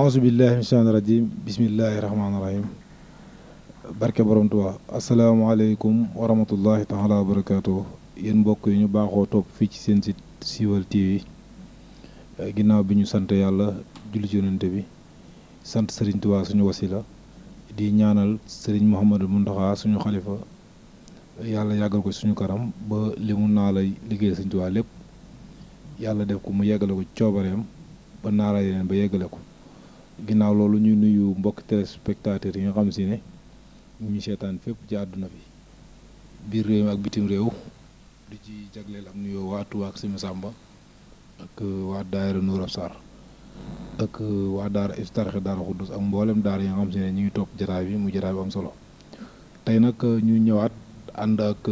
auzu billahi min shaytaani rajim bismillahi rahmaani rahim barke borom Tuubaa asalaamaaleykum wa rahmatullahi taala wa barakaatu yéen mbokk yi ñu baaxoo topp fii ci seen site Siweul TV ginnaaw bi ñu sant yàlla julli ci yonente bi sant Serigne Touba suñu wasila di ñaanal Serigne Mouhamadou Mountakha suñu xalifa yàlla yàggal ko suñu kanam ba li mu naa lay liggéey Serigne Touba lépp yàlla def ko mu yeggale ko coobareem ba naara yeneen ba yeggale ko ginnaaw loolu ñuy nuyu mbokk téléspectateurs yi nga xam si ne ñu seetaan fépp ci àdduna bi biir réew mi ak bitim réew di ci jagleel am nuyoo waa Touba ak Simi Samba ak waa daayira Nour Absar ak waa daara Hizbut-Tarqiyyah Daara Xuddus ak mboolem daara yi nga xam si ne ñu ngi topp jataay bi mu jataay bi am solo tey nag ñu ñëwaat ànd ak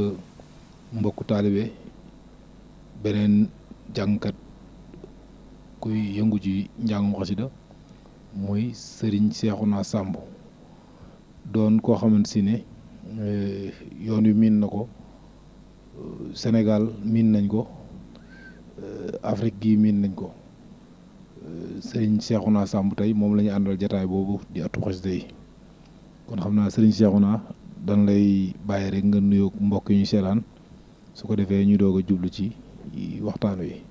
mbokku taalibe beneen jàngkat kuy yëngu ci njàngum xasida muy Serigne Cheikhouna Samb doon koo xamante si ne yoon wi miin na ko Sénégal miin nañ ko Afrique gi miin nañ ko Serigne Cheikhouna Samb tey moom la ñu àndal jataay boobu di atu xasida yi kon xam naa Serigne Cheikhouna dañ lay bàyyi rek nga nuyoo mbokk yi ñu seetaan su ko defee ñu doog a jublu ci waxtaan wi.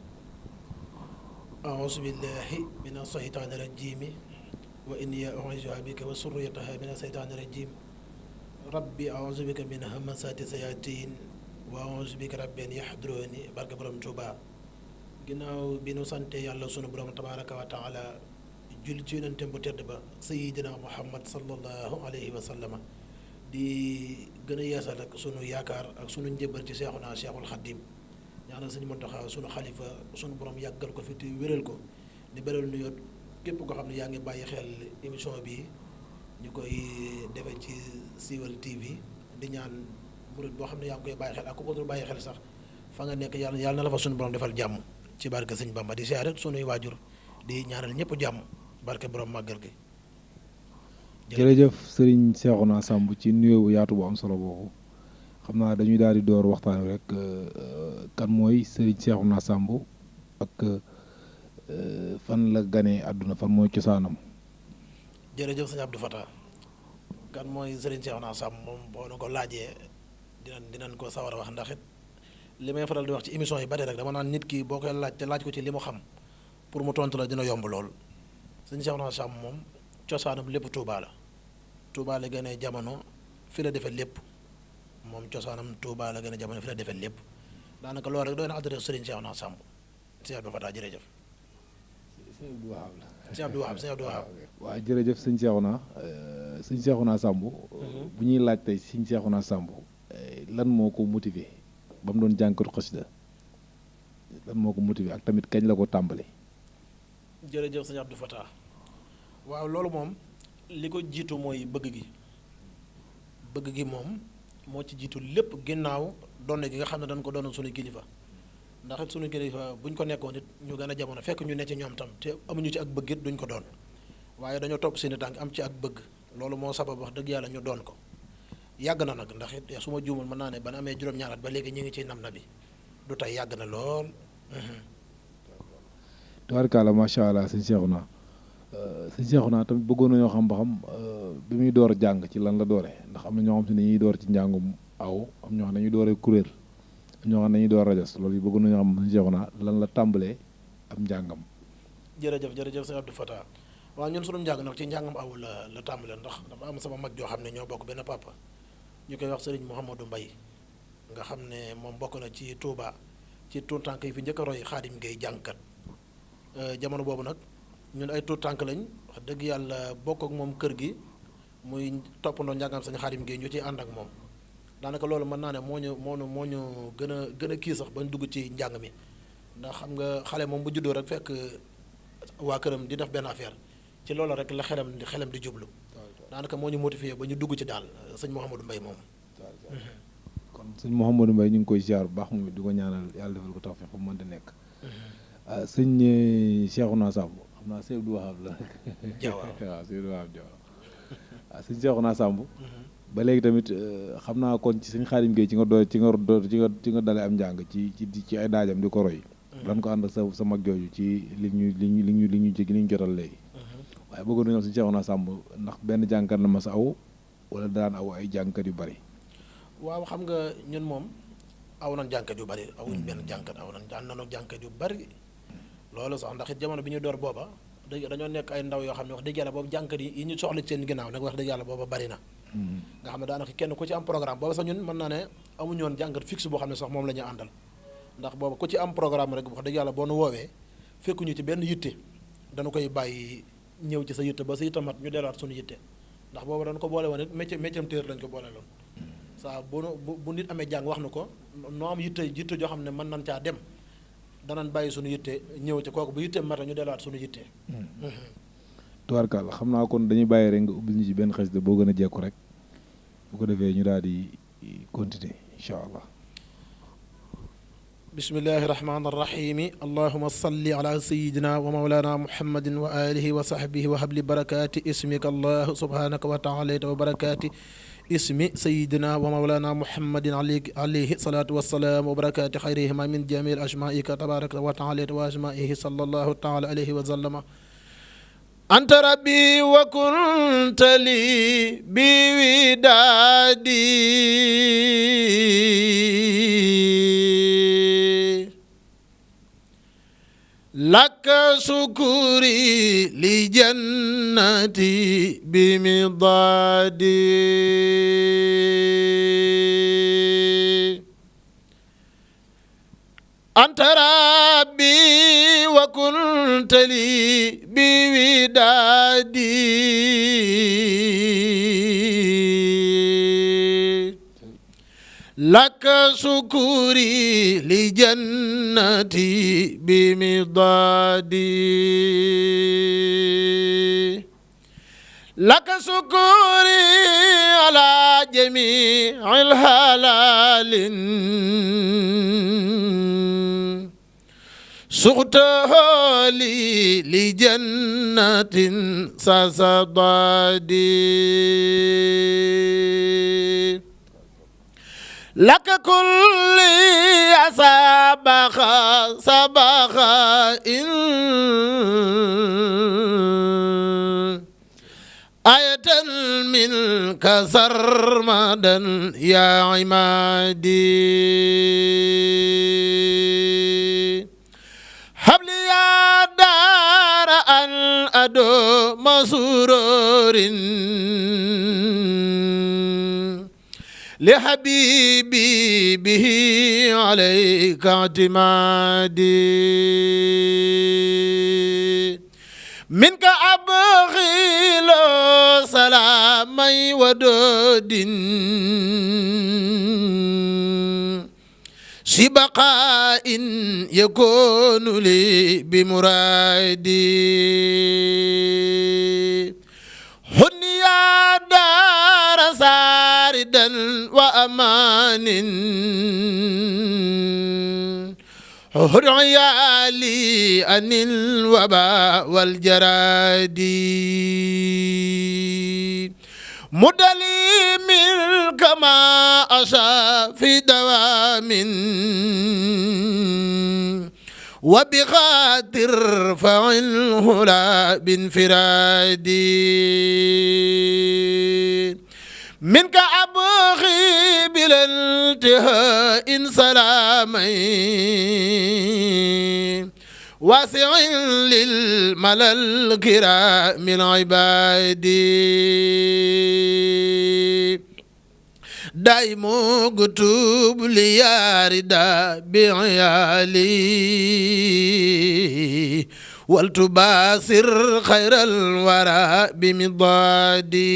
أعوذ بالله من الشيطان الرجيم وإني أعوذ بك وذريتها من الشيطان الرجيم ربي أعوذ بك من همزات الشياطين وأعوذ بك ربي أن يحضروني barke borom Tuuba ginnaaw bi nu sante yàlla sunu borom tabaaraka wa taala jul ci yonentam bu tedd ba sayidina Muhammad sallallahu alayhi wa sallama di gën a yeesal ak sunu yaakaar ak sunu njëbbal ci Seexuna Seexul Xaddim ñaanal sëñ Muntaxa sunu xalifa sunu borom yàggal ko fi te wéral ko di beral nuyoo képp koo xam ne yaa ngi bàyyi xel émission bi ñu koy defee ci Siweul TV di ñaan murid boo xam ne yaa ngi koy bàyyi xel ak ku ko dul bàyyi xel sax fa nga nekk yàlla na la fa sunu borom defal jàmm ci barke sëñ Bamba di siyaare sunuy waajur di ñaanal ñëpp jàmm barke borom màggal gi. jërëjëf Serigne Cheikhouna Samb ci nuyoo bu yaatu bu am solo boobu. xam naa dañuy daal di door waxtaan wi rek kan mooy Serigne Cheikhouna Samb ak fan la ganee àdduna fan mooy cosaanam. jërëjëf sëñ Abdou Fatah kan mooy Serigne Cheikhouna Samb moom boo na ko laajee dinañ ko sawar a wax ndax it li may faral di wax ci émission yi bari rek dama naan nit ki boo koy laaj te laaj ko ci li mu xam pour mu tontu la dina yomb lool Serigne Cheikhouna Samb moom cosaanam lépp Touba la Touba la gënee jamono fi la defee lépp. moom cosaanam Touba la gën a jamono fi la defee lépp daanaka loolu rek doy na adresse Serigne Cheikhouna Samb sëñ Abdou Fatah jërëjëf. sëñ Abdou Wahab waaw jërëjëf sëñ Cheikhouna sëñ Cheikhouna Samb bu ñuy laaj tey sëñ Cheikhouna Samb lan moo ko motivé ba mu doon jànkatu xasida lan moo ko motivé ak tamit kañ la ko tàmbali. jërëjëf sëñ Abdou Fatah waaw loolu moom li ko jiitu mooy bëgg gi moom moo ci jiitu lépp ginnaaw donne gi nga xam ne dañ ko doon suñu kilifa ndax it suñu kilifa buñ ko nekkoon it ñu gën a jamono fekk ñu ne ci ñoom tam te amuñu ci ak bëgg it duñ ko doon waaye dañoo topp seeni tànk am ci ak bëgg loolu moo sabab wax dëgg yàlla ñu doon ko yàgg na nag ndax it su ma juumul mën naa ne ba na amee juróom-ñaar at ba léegi ñu ngi ciy nam na bi du tey yàgg na lool. tabaarkalla macha allah sëñ Cheikhouna sëñ Cheikhouna tamit bëggoon nañoo xam ba xam bi muy door jàng ci lan la doore ndax am na ñoo xam te ne ñuy door ci njàngum aw am ñoo xam ne dañuy dooree kuréel am ñoo xam ne dañuy door rajas loolu yi bëggoon nañoo xam sëñ Cheikhouna lan la tàmbalee am njàngam. jërëjëf sëñ Abdou Fatah waaw ñun sunu njàng nag ci njàngam aw la tàmbalee ndax dafa am sama mag joo xam ne ñoo bokk benn papa ñu koy wax Serigne Mouhamadou Mbaye nga xam ne moom bokk na ci Touba ci tuut tànk yi fi njëkk a roy Xaadim Gueye jàngkat jamono boobu nag ñun ay tuut tànk lañ wax dëgg yàlla bokk ak moom kër gi muy toppandoo njàngam sañ Xaadim Gueye ñu ciy ànd ak moom daanaka loolu mën naa ne moo ñu gën a kii sax bañ dugg ci njàng mi ndax xam nga xale moom bu juddoo rek fekk waa këram di def benn affaire ci loolu rek la xelam di jublu daanaka moo ñu motivé ba ñu dugg ci daal sëñ Mouhamadou Mbaye moom. kon sëñ Mouhamadou Mbaye ñu ngi koy ziar bu baax moom di ko ñaanal yàlla defal ko tawfeex fu mu mën di nekk. sëñ Cheikhouna Samb xam naa sëñ Abdou Wahab la. waaw sëñ Abdou Wahab Diawara waaw sëñ Cheikhouna Samb. ba léegi tamit xam naa kon ci sëñ Xaadim Gueye ci nga dale am njàng ci ay daajam di ko roy. lan ko ànd ak sa mag jooju ci li ñu jotal léegi. waaye bëggoon nañoo suñu Cheikhouna Samb ndax benn jàngkat la mas a aw wala daan aw ay jàngkat yu bari. waaw xam nga ñun moom aw nañ jàngkat yu bari awuñ benn jàngkat aw nañ daan nañu jàngkat yu bari loolu sax ndax it jamono bi ñu door booba dañoo nekk ay ndaw yoo xam ne wax dëgg yàlla boobu jàngkat yi ñu soxla ci seen ginnaaw nag wax dëgg yàlla booba bari na nga xam ne daanaka kenn ku ci am programme booba sax ñun mën naa ne amuñu woon jàngkat fixe boo xam ne sax moom la ñu àndal ndax booba ku ci am programme rek wax dëgg yàlla boo nu woowee fekkuñu ci benn yitte dañu koy bàyyi ñëw ci sa yitte ba sa yitte mat ñu delluwaat suñu yitte ndax booba dañu ko boole woon it métier téer lañ ko boole loon saa bu nit amee jàng wax na ko noo am yitte joo xam ne mën nañ caa dem danañ bàyyi suñu yitte ñëw ci kooku bu yitte mata ñu delluwaat suñu yitte tubaarkàlla xam naa kon dañuy bàyyi rek nga ubbil ñu ci benn xasida boo gën a jekku rek bu ko defee ñu daal di continuer incha allah bismillahi rahmaani rahimi allahuma salli ala sayidina wa maulana muhammadin wa alihi wa sahbihi wa habli barakati ismika allah subhanaka wa taala wa barakati ismi sayidina wa maulana muhammadin alayhi salatu wassalaam wa barakati xayrihima min jamil ajmaika tabaraka wa taala wa ajmaihi sallallahu taala alayhi wa sallama anta rabbi wa kunta li bi widaadi laka sukuri li jannati bi midadi anta rabbi wa kunta li bi widaadi laka sukuri li jannati bi midadi laka sukuri ala jami'il halalin suqtaha li jannatin sasadadi laka kulli sabaxa in ayatan minka sarmadan ya imadi habli ya dara an ado masurorin li habibi bihi alayka i'timadi minka abghilo salamay wadodin sibaqa'in yakunu li bimuradi hunya dara saridan wa amanin hurya li anil waba wal jaradi mudali min kama asha fi dawamin wa bi khatir fa'il hula bin firadi minka abghi bil intiha in salamay wasi'in lil malal kiramil ibadi daimu gutub liyarida bi'ali wal tubasir khairal wara bimidadi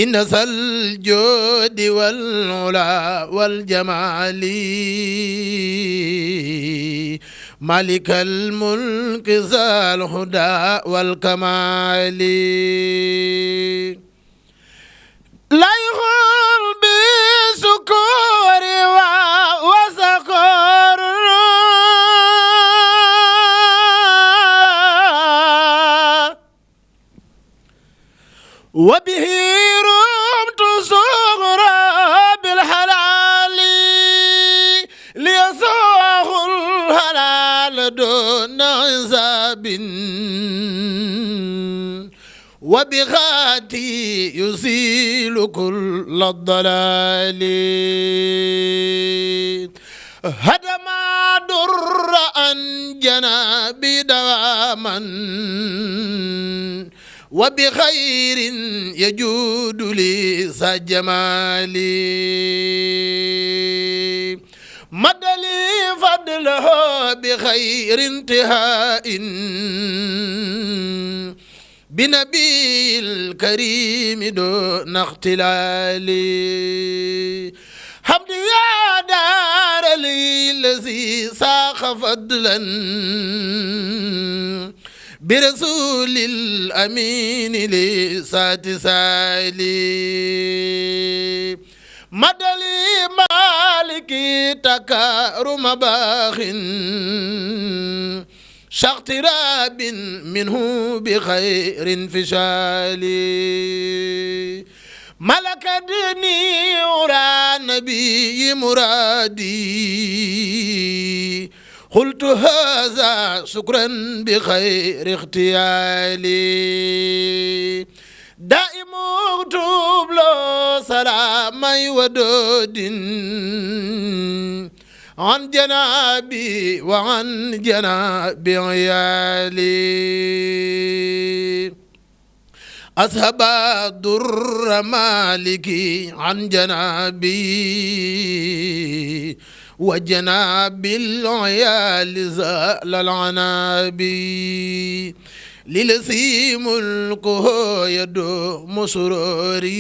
inna sal jodi wal ula wal jamali malikal mulki zal huda wal kamali la yukhul bi sukuri wa sakur wa bihi rumtu sughra bil halali li yasahul halal dun شهاب وبغاتي يزيل كل الضلال هدم در عن جنابي دواما وبخير يجود لي ذا جمالي مد لي فضله بخير انتهاء بنبي الكريم دون اختلال حمد يا دار لي الذي ساق فضلا برسول الأمين لسات سالي مدلي مالك تكارم باخ شاقتراب منه بخير انفشالي ملكتني ورا نبي مرادي قلت هذا شكرا بخير اختيالي دائم اكتب له سلامي ودود عن جنابي وعن جناب عيالي أذهب الضر مالكي عن جنابي وجناب العيال زال العنابي للذي ملكه يدوم سروري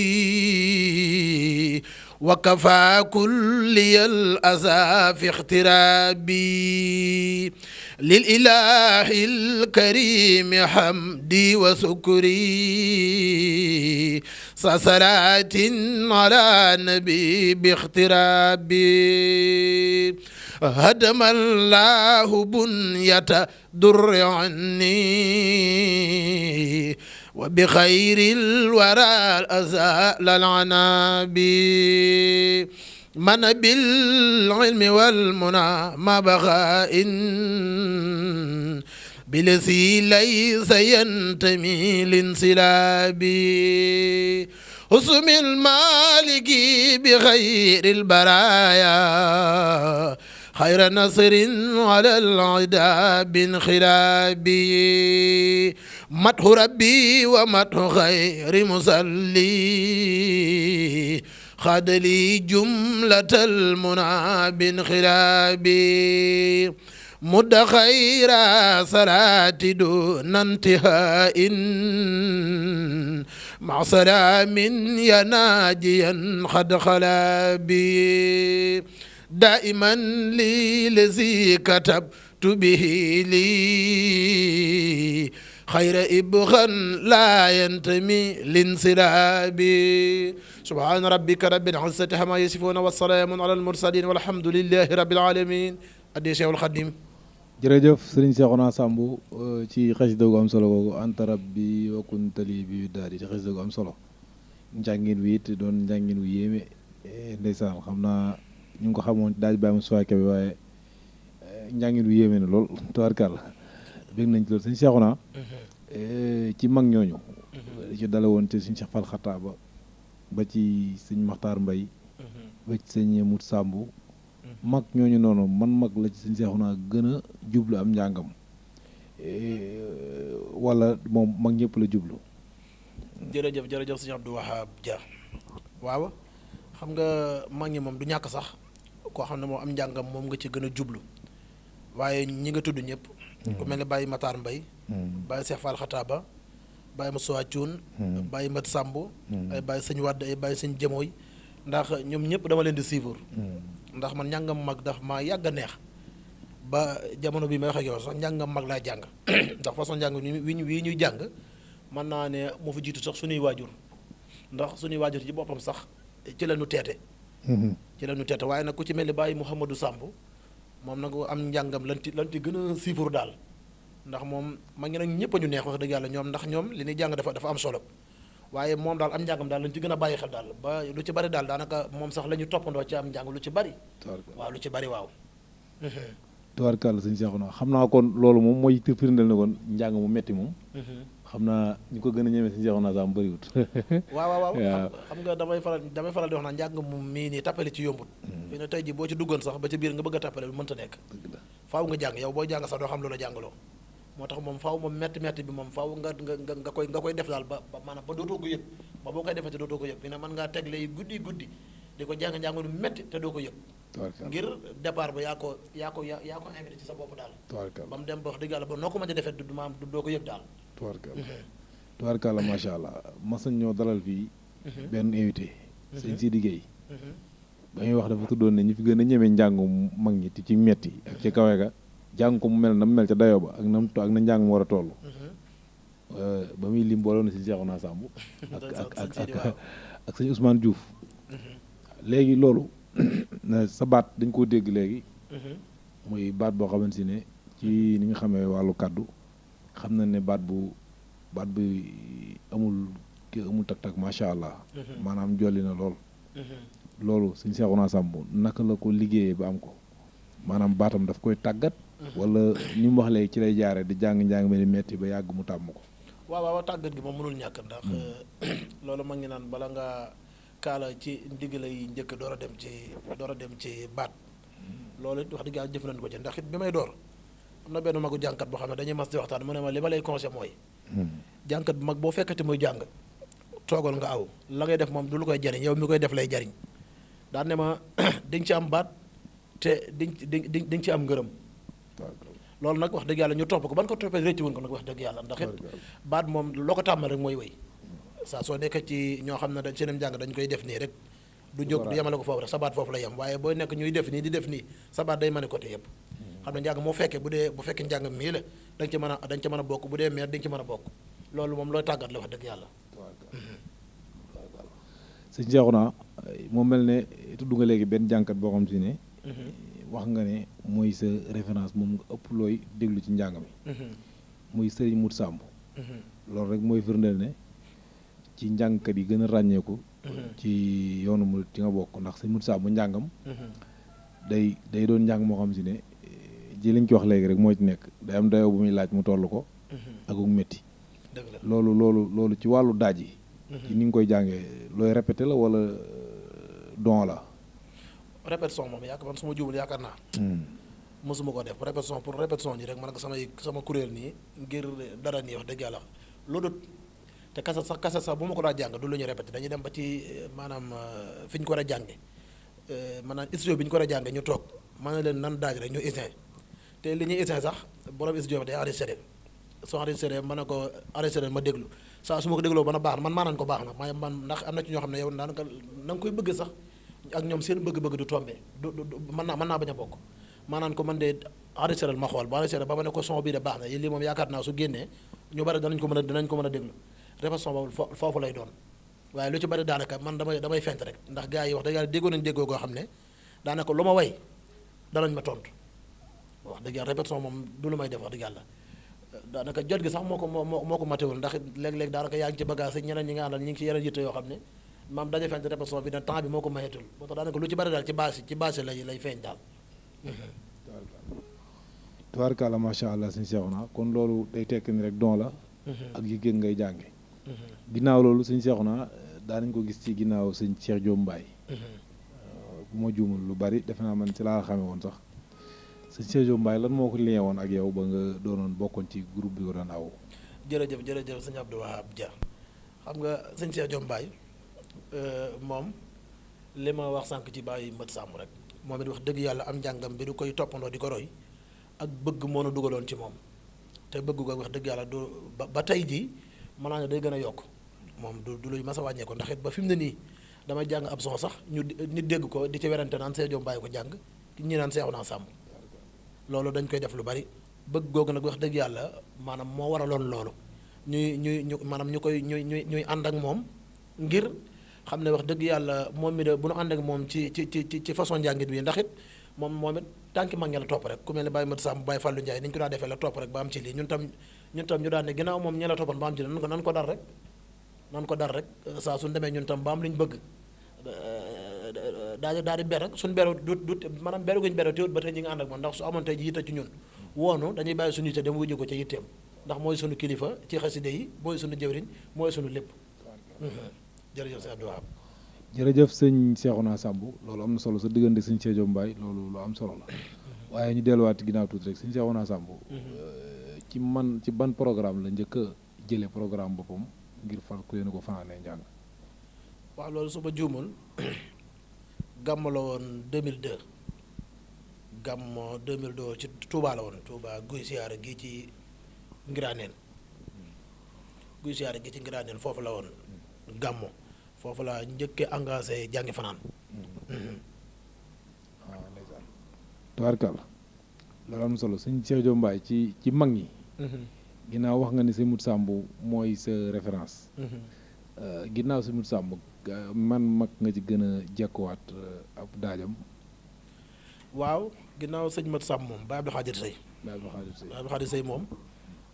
وكفى كل الأذى في اخترابي للإله الكريم حمدي وسكري صلاة على نبي باخترابي هدم الله بنية در عني وبخير الورى الأزال العنابي من بالعلم والمنى ما بغى بالذي ليس ينتمي لانسلابي حسم المالك بخير البرايا خير نصر على العدا بانخلابي مدح ربي ومدح خير مصلي خاد لي جملة المنى بانخلابي مد خير صلاة دون انتهاء مع سلام يناجيا قد خلا بي دائما لي الذي كتبت به لي خير إبغا لا ينتمي لانسلابي سبحان ربك رب العزة عما يصفون والسلام على المرسلين والحمد لله رب العالمين addi Seexul Xadiim. jërëjëf sëriñ Seexuna Samb ci xasida gu am solo googu anta rabbi wa kuntali bi daal di ci xasida gu am solo njàngin wi it doon njàngin wu yéeme ndeysaan xam naa ñu ngi ko xamoon daaj bàyyi ma suwaake bi waaye njàngin wu yéeme na lool tubaarkàlla bég nañ ci loolu sëriñ Seexuna ci mag ñooñu ci dala woon te sëriñ Seex Fal Xataaba ba ci sëriñ Maxtaar Mbay ba ci sëriñ Mut Samb mag ñooñu noonu man mag la ci sëñ Seexuna gën a jublu am njàngam wala moom mag ñëpp la jublu. jërëjëf sëñ Abdou Wahab Dia waaw xam nga mag ñi moom du ñàkk sax koo xam ne moom am njàngam moom nga ci gën a jublu waaye ñi nga tudd ñëpp. ku mel ne Baye Matar Mbay Baye Seex Fall Xataaba Baye Moussa Thioune Baye Mat Samb ay Baye sëñ Wadd ay Baye sëñ Jëmooy ndax ñoom ñëpp dama leen di suivre ndax man njàngam mag daf ma yàgg a neex ba jamono bi may wax ak yow sax njàngam mag laa jàng ndax façon njàng wi ñuy jàng mën naa ne moo fi jiitu sax suñuy waajur ndax suñuy waajur ci boppam sax ci la ñu teete waaye nag ku ci mel ni Baye Mouhamadou Samb moom nag am njàngam lan ci gën a suivre daal ndax moom mag ñi nag ñëpp a ñu neex wax dëgg yàlla ñoom ndax ñoom li ñuy jàng dafa am solo waaye moom daal am njàngam daal lañ ci gën a bàyyi xel daal ba lu ci bari daal daanaka moom sax la ñu toppandoo ci am njàng lu ci bari waaw lu ci bari waaw tubaarkàlla sëñ Seexuna xam naa kon loolu moom mooy firndeel na kon njàng mu metti moom xam naa ñu ko gën a ñemee sëñ Seexuna sax mu bëriwut waaw xam nga damay faral di wax naa njàng mu mii nii tappale ci yombut fi ne tey ji boo ci duggoon sax ba ci biir nga bëgg a tappale mënta nekk faaw nga jàng yow booy jàng sax doo xam loola jàngaloo moo tax moom faaw moom metti bi moom faaw nga koy def daal ba maanaam ba dootoo ko yëg ba boo koy defee dootoo ko yëg fi ne mën ngaa teg lay guddi di ko jàng lu metti te doo ko yëg ngir départ ba yaa ko invité ci sa bopp daal ba mu dem ba wax dëgg yàlla ba noo ko mën a defee doo ko yëg daal tubaarkàlla macha allah mas nañ ñoo dalal fii benn invité sëñ Sidi Gueye ba muy wax dafa tuddoon ne ñi fi gën a ñemee njàngu mag ñi te ci metti ak ci kawe ga jàng ko mu mel na mu mel ca dayoo ba ak na njàng mu war a toll ba muy lim booloon na si Seexuna Samb ak sëñ Ousmane Diouf léegi loolu sa baat dañ koo dégg léegi muy baat boo xamante ne ci ni nga xamee wàllu kàddu xam na ne baat bu amul tak macha allah maanaam jolli na loolu sëñ Seexuna Samb naka la ko liggéeyee ba am ko maanaam baatam daf koy tàggat wala ni mu wax léegi ci lay jaare di jàng mel ni metti ba yàgg mu tàmm ko waaw tàggat gi moom mënul ñàkk ndax loolu ma ngi naan bala nga kaala ci ndigal yi njëkk door a dem ci baat loolu it wax dëgg yàlla jëfandikoo ko ci ndax it bi may door am na benn magu jànkat boo xam ne dañuy mas di waxtaan mu ne ma li ma lay conseil mooy jànkat bu mag boo fekkati muy jàng toogal nga aw la ngay def moom du lu koy jariñ yow mi koy def lay jariñ daan ne ma di nga ci am baat te di nga ci am ngërëm loolu nag wax dëgg yàlla ñu topp ko ban ko toppee rëcc woon ko nag wax dëgg yàlla ndax it baat moom loo ko tàmmal rek mooy wéy saa soo nekkee ci ñoo xam ne dañ seenam jàng dañ koy def nii rek du jóg du yemale ko foofu rek sa baat foofu la yem waaye booy nekk ñuy def nii di def nii sa baat day mën a côté yëpp xam ne njàng moo fekkee bu fekkee njàng mii la dañ ci mën a bokk bu dee meer dañ ci mën a bokk loolu moom looy tàggat la wax dëgg yàlla sëñ Seexuna moo mel ne tudd nga léegi benn jànkat boo xam si ne wax nga ne mooy sa référence moom nga ëpp looy déglu ci njàng mi muy Sëriñ Mut Samb loolu rek mooy firndeel ne ci njàngkat yi gën a ràññeeku ci yoonu mu ci nga bokk ndax Sëriñ Mut Samb njàngam day doon njàng moo xam si ne ji liñ ci wax léegi rek moo ci nekk day am dayoo bu muy laaj mu toll ko ak uk métti loolu ci wàllu daaj yi ci ni nga koy jàngee looy répété la wala don la répétition moom yaakaar man su ma juumul yaakaar naa mosuma ko def répétition nii rek man ak sama kuréel nii ngir dara nii wax dëgg yàlla loolu te kasa sax bu ma ko daa jàng du lu ñu répété dañuy dem ba ci maanaam fi ñu ko war a jànge maanaam studio bi ñu ko war a jànge ñu toog man na leen nan daaj rek ñu isin te li ñuy isin sax borom studio bi day enregistré soo enregistré mën na ko enregistré ma déglu saa su ma ko dégloo ba na baax na man maanaam ko baax na waaye man ndax am na ci ñoo xam ne yow daanaka na nga koy bëgg sax ak ñoom seen bëgg-bëgg du tombé du mën naa bañ a bokk maanaam ko man de enregistré ma xool ba enregistré ba ma ne ko son bii de baax na lii moom yaakaar naa su génnee ñu bari danañ ko mën a déglu répétition boobu foofu lay doon waaye lu ci bari daanaka man damay fent rek ndax gars yi wax dëgg yàlla déggoo nañ déggoo goo xam ne daanaka lu ma way danañ ma tontu wax dëgg yàlla répétition moom du lu may def wax dëgg yàlla daanaka jot gi sax moo ko matewul ndax léeg-léeg daanaka yaa ngi ci bagage ñeneen ñi nga àndal ñi ngi ci yeneen yitte yoo xam ne maam dañuy fent répétition bi ne temps bi moo ko mayetul moo tax daanaka lu ci bari daal ci base lay feeñ daal tubaarkàlla macha allah sëñ Seexuna kon loolu day tekk ni rek don la ak yëg-yëg ngay jànge ginnaaw loolu sëñ Seexuna daanañ ko gis ci ginnaaw sëñ Cheikh Diop Mbaye bu ma juumul lu bari defe naa man ci laa xame woon sax sëñ Cheikh Diop Mbaye lan moo ko lié woon ak yow ba nga doonoon bokkoon ci groupe bi ko daan aw jërëjëf sëñ Abdou Wahab Dia xam nga sëñ Cheikh Diop Mbaye moom li ma wax sànq ci bàyyi mët sàmm rek moom it wax dëgg yàlla am njàngam bi du koy toppandoo di ko roy ak bëgg moo nu dugaloon ci moom te bëgg ko wax dëgg yàlla du ba tey jii mën naa ne day gën a yokk moom du luy mas a wàññeeku ndax it ba fi mu ne nii damay jàng ab son sax ñu nit dégg ko di ci werante naan Cheikh Diop Mbaye ko jàng ñi naan Seexuna Samb loolu dañ koy def lu bari bëgg googu nag wax dëgg yàlla maanaam moo waraloon loolu ñu maanaam ñuy ànd ak moom ngir xam ne wax dëgg yàlla moom mi de bu nu ànd ak moom ci façon njàngit bi ndax it moom it tànki mag ña la topp rek ku mel ne Baye Mat Samb Baye Fallou Ndiaye ni ñu ko daa defee la topp rek ba am ci lii ñun tam ñu daan ne ginnaaw moom ña la toppoon ba am ci lii nan ko dar rek saa suñu demee ñun tam ba am li ñu bëgg daal di ber rek suñu beru du maanaam beru guñ beru teewut ba tey ñi nga ànd ak moom ndax su amoon tey ji yitte ci ñun woonu dañuy bàyyi suñu yitte dem wujju ko ca yitteem ndax mooy suñu kilifa ci xaside yi mooy suñu jëwriñ mooy suñu lépp jërëjëf sëñ Abdou Wahab jërëjëf sëñ Cheikhouna Samb loolu am na solo sa diggante sëñ Sédio Mbaye loolu lu am solo la waaye ñu delluwaat ginnaaw tuuti rek sëñ Cheikhouna Samb ci ban programme la njëkk a jële programme boppam ngir fal ku leen ko fanaanee njàng. waaw loolu su ma juumul gàmmo la woon 2002 gàmmo 2002 ci Touba la woon Touba guy siyaare gi ci Ngiraaneen guy siyaare gi ci Ngiraaneen foofu la woon gàmmo foofu la njëkkee engagé jàngi fanaan. waaw ndeysaan tubaarkàlla loolu am solo sëñ Sédio Mbaye ci mag ñi. ginnaaw wax nga ni sëñ Modou Samb mooy sa référence. ginnaaw sëñ Modou Samb man mag nga ci gën a jekkuwaat ab daajam. waaw ginnaaw sëñ Modou Samb moom Baye Abdou Khadir Seye. Baye Abdou Khadir Seye moom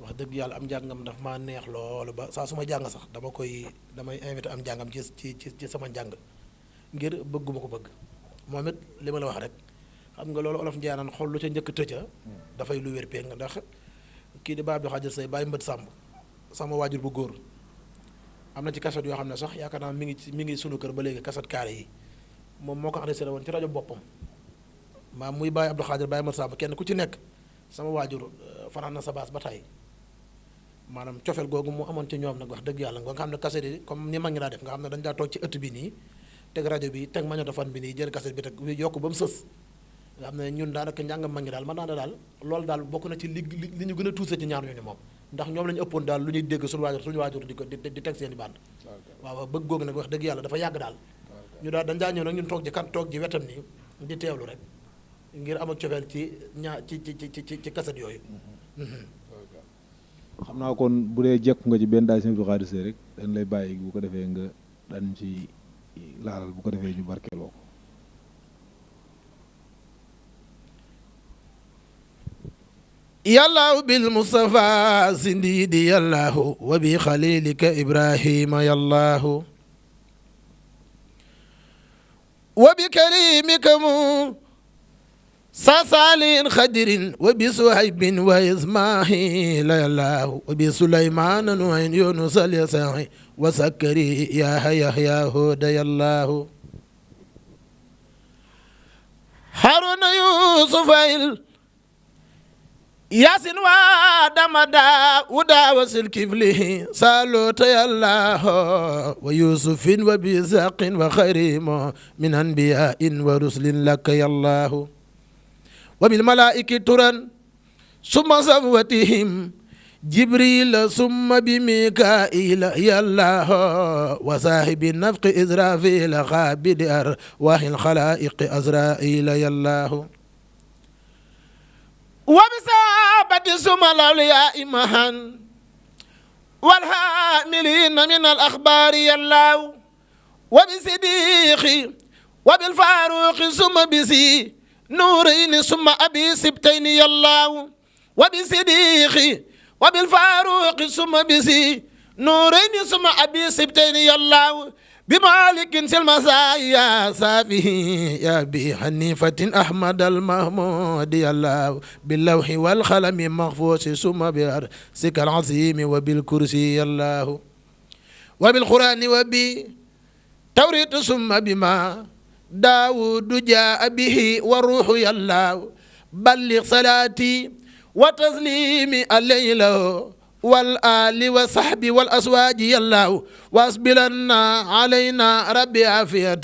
wax dëgg yàlla am njàngam daf maa neex loolu ba saa su ma jàng sax damay invité am njàngam ci sama njàng ngir bëgguma ko bëgg moom it li ma la wax rek xam nga loolu olof njaanaan xool lu ca njëkk tëca dafay lu wér péng ndax kii di Baye Abdou Khadir Seye Baye Mbët Samb sama waajur bu góor am na ci kaset yoo xam ne sax yaakaar naa mi ngi sunu kër ba léegi kaset carré yi moom moo ko enregistré woon ci rajo boppam maam muy Baye Abdou Khadir Baye Mbët Samb kenn ku ci nekk sama waajur fanaan na sa baas ba tey maanaam cofeel googu mu amoon ci ñoom nag wax dëgg yàlla nga xam ne kaset yi comme ni mag ñi daa def nga xam ne dañ daa toog ci ëtt bi nii teg rajo bi teg magnétophone bi nii jël kaset bi teg yokk ba mu sës nga xam ne ñun daanaka njàngam mag ñi daal man naa ne daal loolu daal bokk na ci li ñu gën a tuuse ci ñaar ñooñu moom ndax ñoom la ñu ëppoon daal lu ñuy dégg suñu waajur di ko di teg seen i bànd waaw bëgg googu nag wax dëgg yàlla dafa yàgg daal ñu daal dañ daa ñëw nag ñun toog ji wetam nii di teewlu rek ngir am ak cofeel ci kaset yooyu xam naa kon bu dee jekku nga ci benn daal sëñ Abdou Khadir Seye rek dañ lay bàyyi bu ko defee nga dañ ci laalal bu ko defee ñu barkeeloo ko yàllaahu bil mustafa sindiidi yàllaahu wa bi xalilika ibrahima yàllaahu wa bi karimika mu ساسالين خدر وبسهيب وإسماعيل الله وبسليمان نوح يونس اليساعي وسكري يا يحيى هود الله هارون يوسف ياسين وادم داودا وسلكفله سالوت يا الله ويوسف وبيساق وخيرهم من أنبياء ورسل لك يا الله وبالملائكة ترا ثم صفوتهم جبريل ثم بميكائيل يا الله وصاحب النفق إسرافيل خابد أرواح الخلائق أزرائيل يا الله وبصحابة ثم الأولياء مهن والحاملين من الأخبار يا الله وبصديق وبالفاروق ثم بسي نورين ثم أبي سبتين يا الله وبصديق وبالفاروق ثم بسي نورين ثم أبي سبتين يا الله بمالك سلمسايا سافه يا بي حنيفة أحمد المحمود يا الله باللوح والخلم مخفوش ثم بأرسك العظيم وبالكرسي يا الله وبالقرآن وبالتوريت ثم بما داود جاء به والروح يا الله بلغ صلاتي وتسليمي الليل والآل وصحبي والأزواج يا الله وأسبلنا علينا ربي عافية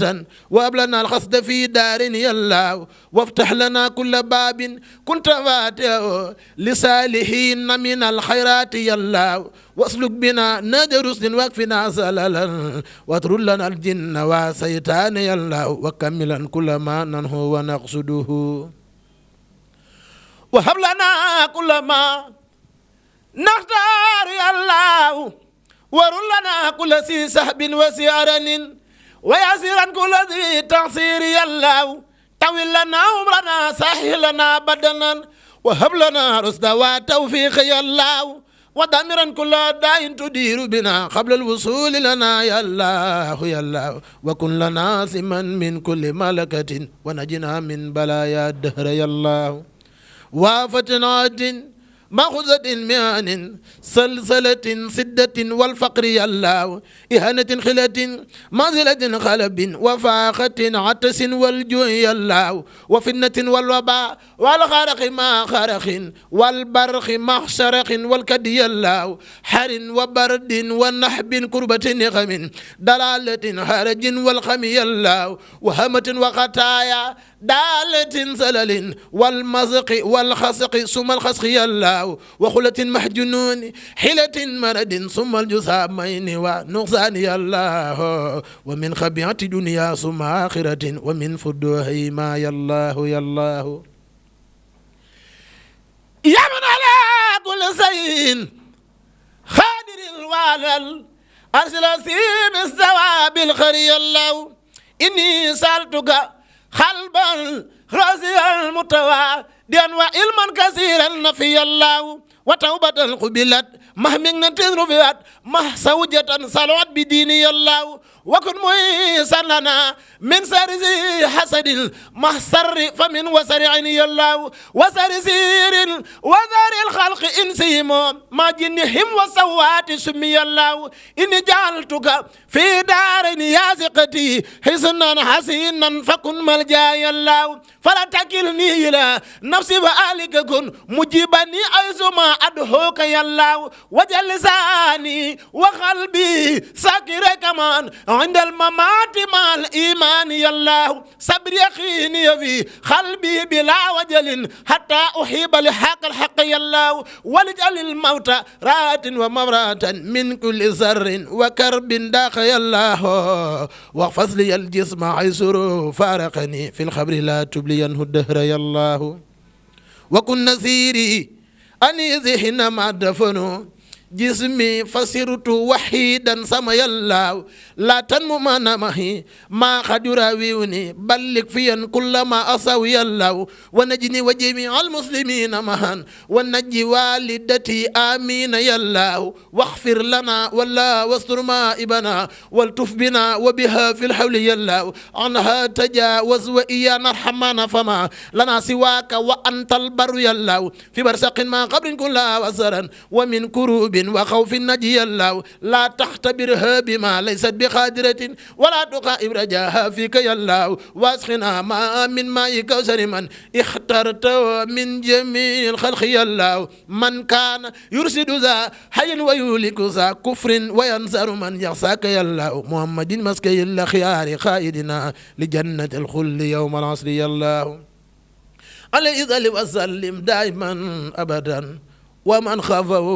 وأبلنا الخصد في دار يا الله وافتح لنا كل باب كنت فاتحه لصالحين من الخيرات يا الله واسلك بنا نجر رسل واكفنا سلالا واطرد لنا الجن وسيطان يا الله وكملا كل ما ننهو ونقصده وهب لنا كل ما نختار يا الله ورل لنا كل ذي سحب وسيارن ويسيرا كل ذي تعصير يا الله طول لنا عمرنا سهل لنا بدنا وهب لنا رشدا وتوفيق يا الله ودمرا كل داء تدير بنا قبل الوصول لنا يا الله يا الله وكن لنا سما من كل ملكة ونجنا من بلايا الدهر يا الله وافتنات مأخذة مهان سلسلة سدة والفقر يا الله إهانة خلة منزلة خلب وفاقة عطس والجوع يا الله وفتنة والوباء والخرق ما خرق والبرق ما شرق والكدي يا الله حر وبرد ونحب كربة نغم دلالة هرج والخم يا الله وهمة وخطايا دالة سلل والمزق والخسق ثم الخسق يا الله وخلة محجنون حيلة مرد ثم الجسامين ونقصان يا الله ومن خبيعة دنيا ثم آخرة ومن فدوه ما يا الله يا الله يا من على كل شيء خادر الوالل أرسل سيب الثواب الخير الله إني سألتك خلبا راسي المتواديا وعلما كثيرا نفي الله وتوبة قبلت مهمنا رفعت محسوجة صلوات بديني الله وكن ميسا لنا من سر حسد محسر فمن وسر عيني الله وسر سير وذر الخلق إنسهم ما جنهم وسوات سمي الله إني جعلتك في دار يازقتي حسنا حسينا فكن ملجاي الله فلا تكلني إلى نفسي وآلك كن مجيبني أيزما أدهوك يا الله وجل لساني وقلبي ساكر كمان عند الممات مع الإيمان يا الله صبر يقيني في قلبي بلا وجل حتى أحب لحق الحق يا الله ولجل الموت رات ومرات من كل سر وكرب داخ يا الله واحفظ لي الجسم عيسر فارقني في الخبر لا تبلينه الدهر يا الله وكن نذيري أني ذهن ما دفنوا جسمي فسرت وحيدا سما الله لا تنمو ما نمهي ما قد يراويني بلغ فيا كل ما أسوي الله ونجني وجميع المسلمين معا ونجي والدتي آمين يا الله واغفر لنا ولا واستر مائبنا والتف بنا وبها في الحول يا الله عنها تجاوز وإيانا ارحمنا فما لنا سواك وأنت البر يا الله في برسق ما قبر كلها وسرا ومن كروب وخوف النجي الله لا تختبرها بما ليست بقادرة ولا تقائب رجاها فيك يا الله واسقنا ما من ماء كوثر من اخترت من جميع الخلق يا الله من كان يرشد ذا حي ويهلك ذا كفر وينصر من يعصاك يا الله محمد مسكي الخيار خائدنا لجنة الخلد يوم العصر يا الله عليه ذل وسلم دائما أبدا ومن خافه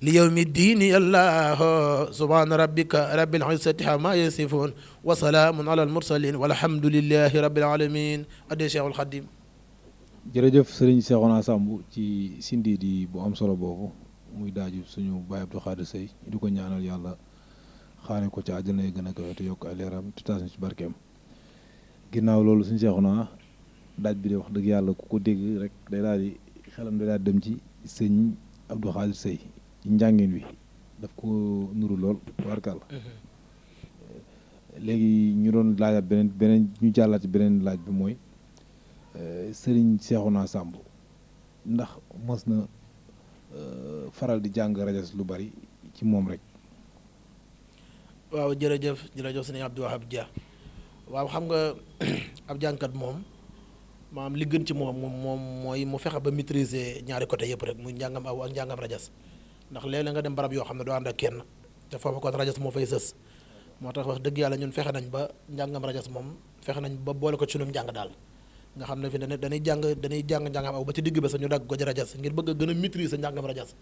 ليوم الدين يا الله سبحان ربك رب العزة عما يصفون وسلام على المرسلين والحمد لله رب العالمين addi Cheikhul Khadim. jërëjëf sëriñ Cheikhouna Samb ci sindi di bu am solo boobu muy daaju suñu Baye Abdou Khadir Seye di ko ñaanal yàlla xaare ko ci àjjana yi gën a kawe te yokk ay leeram te taas ci barkeem ginnaaw loolu suñu Cheikhouna daaj bi de wax dëgg yàlla ku ko dégg rek day daal di xelam day daal dem ci sëñ Abdou Khadir Seye ci njàngin wi daf ko nuru lool warkal léegi ñu doon laajaat beneen ñu jàllaat ci beneen laaj bi mooy sëriñ Cheikhouna Samb ndax mos na faral di jàng rajas lu bari ci moom rek. waaw jërëjëf sëñ Abdou Wahab Dia waaw xam nga ab jàngkat moom maanaam li gën ci moom mooy mu fexe ba maîtriser ñaari côté yëpp rek muy njàngam aw ak njàngam rajas ndax léeg-léeg nga dem barab yoo xam ne doo ànd ak kenn te foofu kon rajas moo fay sës moo tax wax dëgg yàlla ñun fexe nañ ba njàngam rajas moom fexe nañ ba boole ko ci sunum njàng daal nga xam ne fi ne dañuy jàng njàngam aw ba ci digg ba sax ñu dagg ko ci rajas ngir bëgg a gën a maîtriser njàngam rajas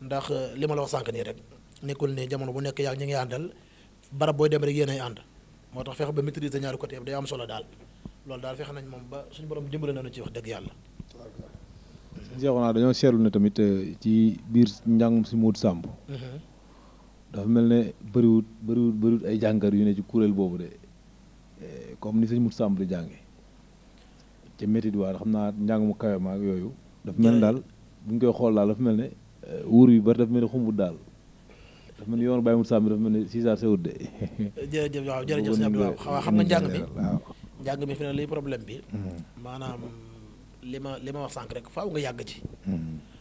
ndax li ma la wax sànq nii rek nekkul ne jamono bu nekk yaa ñi ngi àndal barab booy dem rek yéen ay ànd moo tax fexe ba maîtriser ñaari côté yëpp day am solo daal loolu daal fexe nañ moom ba suñu borom dimbale nañu ci wax dëgg yàlla. Cheikhouna dañoo seetlu ne tamit ci biir njàngum si Modou Samb dafa mel ne bëriwut ay jàngar yu ne ci kuréel boobu de comme ni sëñ Modou Samb di jànge ca métti di waar xam naa njàng mu kawe ma ak yooyu dafa mel ne daal bu ñu koy xool daal dafa mel ne wuur bi bari dafa mel ni xumbut daal dafa mel ni yoonu Baye Moussa Samb dafa mel ni Cissar sewut de. jërëjëf waaw jërëjëf sëñ Abdou waaw xam nga njàng mi waaw njàng mi fi ne liy problème bi maanaam li ma wax sànq rek faaw nga yàgg ci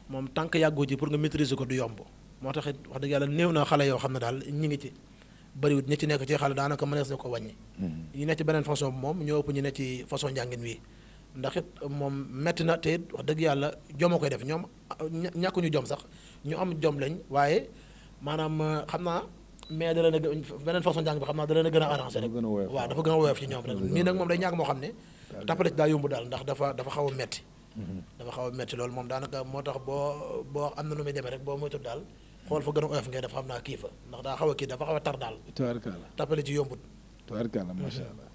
moom tant que yàggoo ci pour nga maîtriser ko du yomb moo tax it wax dëgg yàlla néew na xale yoo xam ne daal ñi ngi ci bëriwut ñi ci nekk ci xale daanaka mënees na ko wàññi ñi nekk ci beneen façon bi moom ñoo ëpp ñu nekk ci façon njàngin wi ndax it moom metti na te it wax dëgg yàlla joma koy def ñoom ñàkkuñu jom sax ñu am jom lañ waaye maanaam xam naa mais da leen a beneen façon njàng bi xam naa da leen a gën a arrangé rek waaw dafa gën a woyof ci ñoom rek nii nag moom day ñàkk moo xam ne tappale ci daa yomb daal ndax dafa xaw a metti dafa xaw a metti loolu moom daanaka moo tax boo am na nu muy demee rek boo moytu daal xool fa gën a oyof ngay dafa xam naa kii fa ndax daa xaw a kii dafa xaw a tar daal tubaarkàlla tappale ci yombut tubaarkàlla macha allah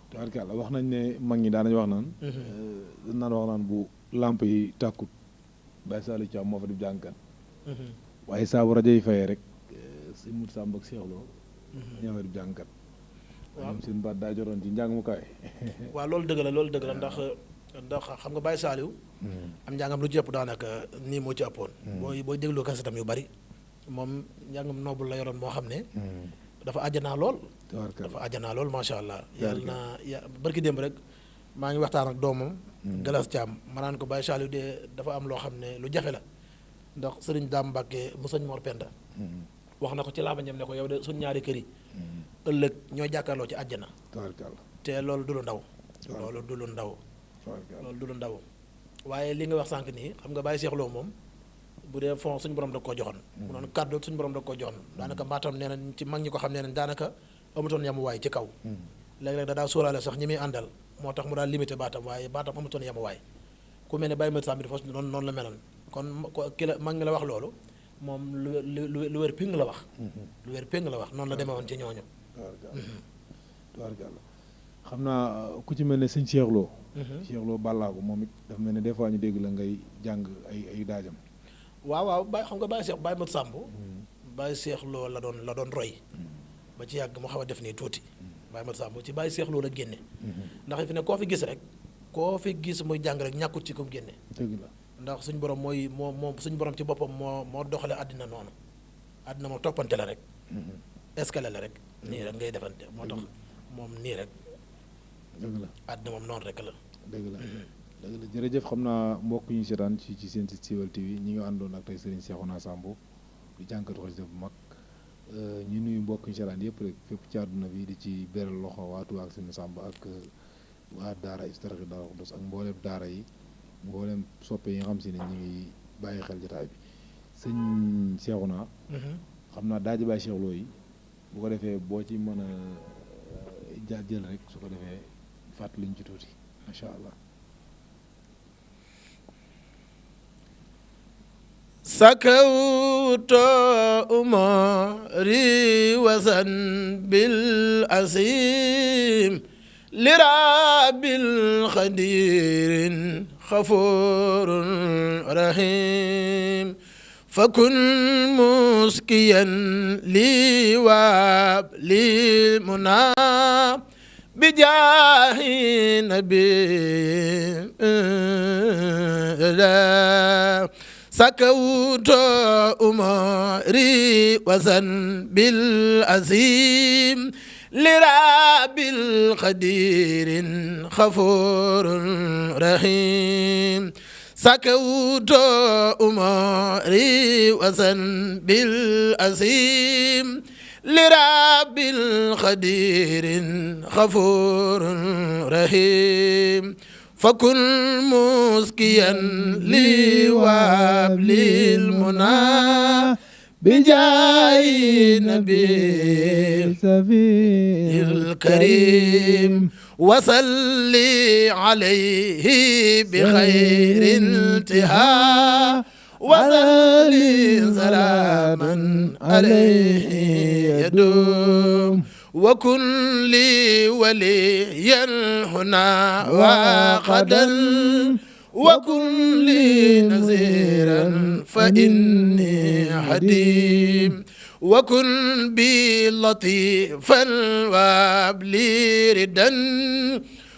tubaarkàlla wax nañ ne mag ñi daanañ wax naan wax naan bu lamp yi tàkkut Baye Saliou Thiam moo fa di jàngkat waaye saa bu rajo yi fayee rek si mut Samb ak Cheikh Lo ñoo fa di jàngkat waaw seen baat daa joroon ci njàng mu kaay waaw loolu dëgg la ndax xam nga Baye Saliou am njàngam lu jëpp daanaka nii moo ci ëppoon booy déglu kasetam yu bari moom njàngam noobul la yoroon moo xam ne dafa àjjanaa lool macha allah yàlla na barki démb rek maa ngi waxtaan ak doomam Galas Thiam ma naan ko Baye Saliou de dafa am loo xam ne lu jafe la ndax sëriñ Daam Mbàkke mu sëñ Mor Penda wax na ko ci laabañam ne ko yow de suñ ñaari kër yi ëllëg ñoo jàkkaarloo ci àjjana te loolu du lu ndaw loolu du lu ndaw waaye li nga wax sànq nii xam nga Baye Cheikh Lo moom bu dee fond suñu borom da koo joxoon mu noonu kàddu suñu borom da koo joxoon daanaka mbaatam nee nañ ci mag ñi ko xam nee nañ daanaka amutoon yamuwaay ci kaw léeg-léeg da daa sóoraale sax ñi muy àndal moo tax mu daal limité baatam waaye baatam amutoon yamuwaay ku mel ne Baye Mat Samb dafa noonu la meloon kon ki la mag ñi la wax loolu moom lu wér péng la wax lu wér péng la wax noonu la demee woon ci ñooñu tubaarkàlla xam naa ku ci mel ne sëñ Cheikh Lo Cheikh Lo bàllaago moom it dafa mel ne des fois ñu dégg la ngay jàng ay daajam waaw Baye xam nga Baye Mat Samb Baye Cheikh Lo la doon roy ba ci yàgg mu xaw a def nii tuuti Baye Mat Samb ci Baye Cheikh Lo la génne ndax fi ne koo fi gis muy jàng rek ñàkkut ci ko génne dëgg la ndax suñ borom moom suñ borom ci boppam moo doxale àddina noonu àddina moom toppante la rek escalier la rek nii rek ngay defante moo tax moom nii rek dëgg la àddina moom noonu rek la dëgg la jërëjëf xam naa mbokk ñu seetaan ci seen site Siweul TV ñi nga àndoon ak tey Serigne Cheikhouna Samb di jànkatu xasida bu mag ñu nuyu mbokk ñu seetaan yëpp rek fépp ci àdduna bi di ci beral loxo waatu ak seen Samb ak waa daara Hizbut-Tarqiyyah Daaru Xudoos ak mboolem daara yi mboolem soppe yi nga xam si ne ñu ngi bàyyi xel jotaay bi sëñ Cheikhouna xam naa daaji Baye Cheikh Lo yi bu ko defee boo ci mën a jël rek su ko defee fàttali ñu ci tuuti macha allah. سكوت أمري وزن بالأسيم لرب الخدير غفور رحيم فكن مسكيا لي وابلي منى بجاه نبي سكوت أمري وزن بالعزيم لرب القدير غفور رحيم سكوت أمري وزن بالعزيم لرب القدير غفور رحيم فكن مسكيا لي وابلي المنى بجاه نبي الكريم وصلي عليه بخير انتهاء وصلي سلاما عليه يدوم وكن لي وليا هنا وغدا وكن لي نذيرا فإني حديم وكن بي لطيفا وابلي ردا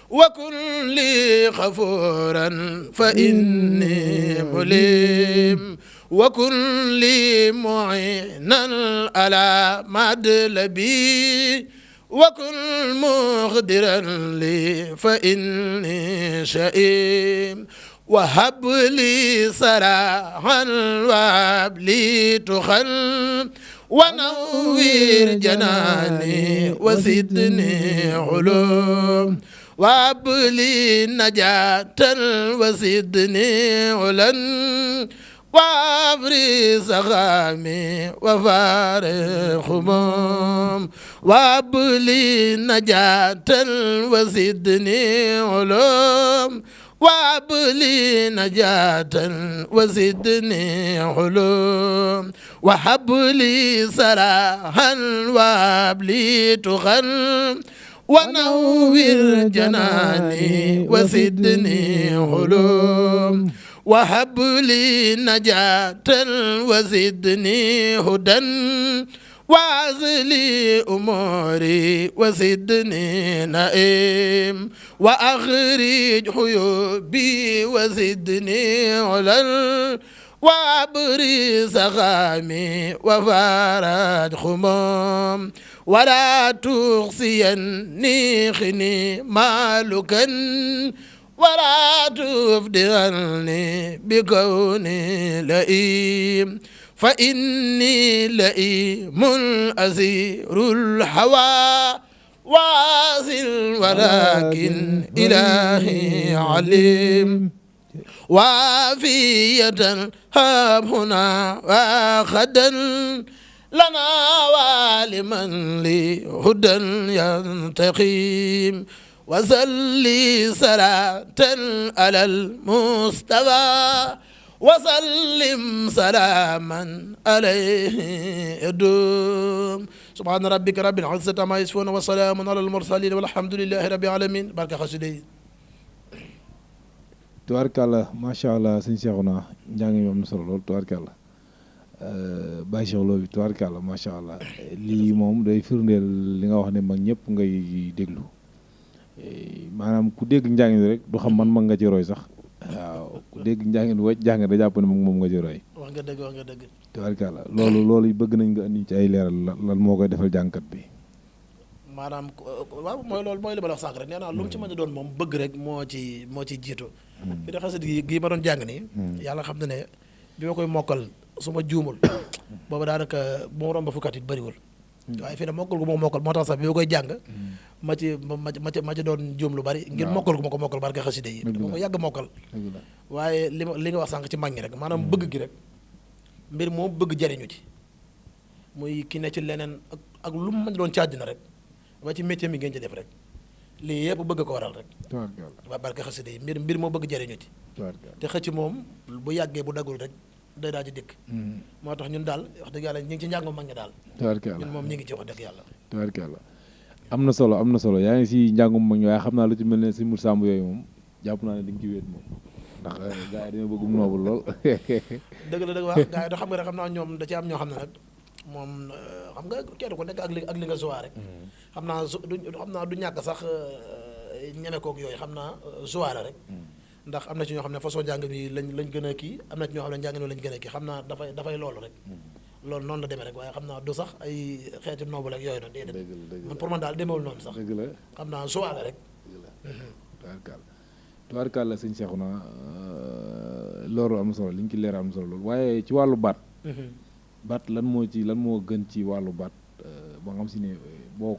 وكن لي غفورا فإني مليم وكن لي معينا على مدلبي وكن مقدرا لي فإني شئيم وهب لي سراحا وهب لي تخل ونوّر جناني وزدني علوم وهب لي نجاة وزدني علا وابري سخامي وفارق هموم وهب لي نجاة وزدني علوم وهب لي نجاة وزدني علوم وهب لي سراحا وهب لي تخل ونوّر جناني وزدني علوم وهب لي نجاة وزدني هدى وأزلي أموري وزدني نائم وأخرج حيوبي وزدني علل وأبري سخامي وفارج خمام ولا تخزيني خني مالكا ولا تفدرني بكوني لئيم فإني لئيم أزير الهوى واصل ولكن إلهي عليم وافية هاب هنا وخدا لنا ولمن لي هدى ينتقيم وصلي صلاة على المصطفى وسلم سلاما عليه يدوم سبحان ربك رب العزة عما يصفون وسلام على المرسلين والحمد لله رب العالمين barke xasida yi tubaarkàlla macha allah sëñ Cheikhouna njàng mi am na solo lool tubaarkàlla Baye Cheikh Lo bi tubaarkàlla macha allah lii moom day firndeel li nga wax ne mag ñëpp ngay déglu maanaam ku dégg njàng rek du xam man mag nga ci roy sax waaw ku dégg njàng wacc jàng da jàpp ne moom nga ci roy. wax nga dëgg wax nga dëgg. tubaarkàlla loolu bëgg nañ nga indi ci ay leeral lan moo koy defal jàngkat bi. maanaam waaw mooy loolu mooy li ma la wax sànq rek nee naa lu mu ci mën a doon moom bëgg rek moo ci jiitu. fi de xasida gii ma doon jàng nii. yàlla xam na ne bi ma koy mokkal su ma juumul. boobu daanaka bu ma romb fukkat it bëriwul. waaye fii ne mokkal gu ma mokkal moo tax sax bi ma koy jàng. ma ci doon juum lu bari. ngir mokkal gu ma ko mokkal barke xasida yi. dama ko yàgg mokkal. waaye li nga wax sànq ci mag ñi rek maanaam bëgg gi rek. mbir moom bëgg jariñu ci. muy ki ne ci leneen ak lu mu mën doon ci àddina rek. ba ci métier mi ngeen ci def rek lii yëpp bëgg ko waral rek. waa barke xasida yi mbir moo bëgg jariñu ci. te xëcc moom bu yàggee bu daggul rek day daal di dikk. moo tax ñun daal wax dëgg yàlla ñu ngi ci njàngu mag ñi daal. ñun moom ñu ngi ci wax dëgg yàlla. tubaarkàlla am na solo yaa ngi si njàngum mag ñi waaye xam naa lu ci mel ne si Mour Samb yooyu moom jàpp naa ne di nga ci wéet moom ndax gars yi dañoo bëgg mu noobul lool. dëgg la dëgg waaw gars yi da xam nga rek xam naa ñoom da ci am ñoo xam ne nag moom xam nga kenn ku nekk ak li nga joie rek. xam naa du ñàkk sax ñeme koog yooyu xam naa joie la rek. ndax am na ci ñoo xam ne façon njàng bi lañ gën a kii am na ci ñoo xam ne njàng mi lañ gën a kii xam naa dafay loolu rek. loolu noonu la demee rek waaye xam naa du sax ay xeeti noobu rek yooyu noonu déedéet. man pour man daal demeewul noonu sax. dëgg la xam naa joie la rek. tubaarkàlla sëñ Cheikhouna loolu am na solo li ñu ci leer am na solo loolu waaye ci wàllu baat. baat lan moo gën ci wàllu baat ba nga xam si ne boo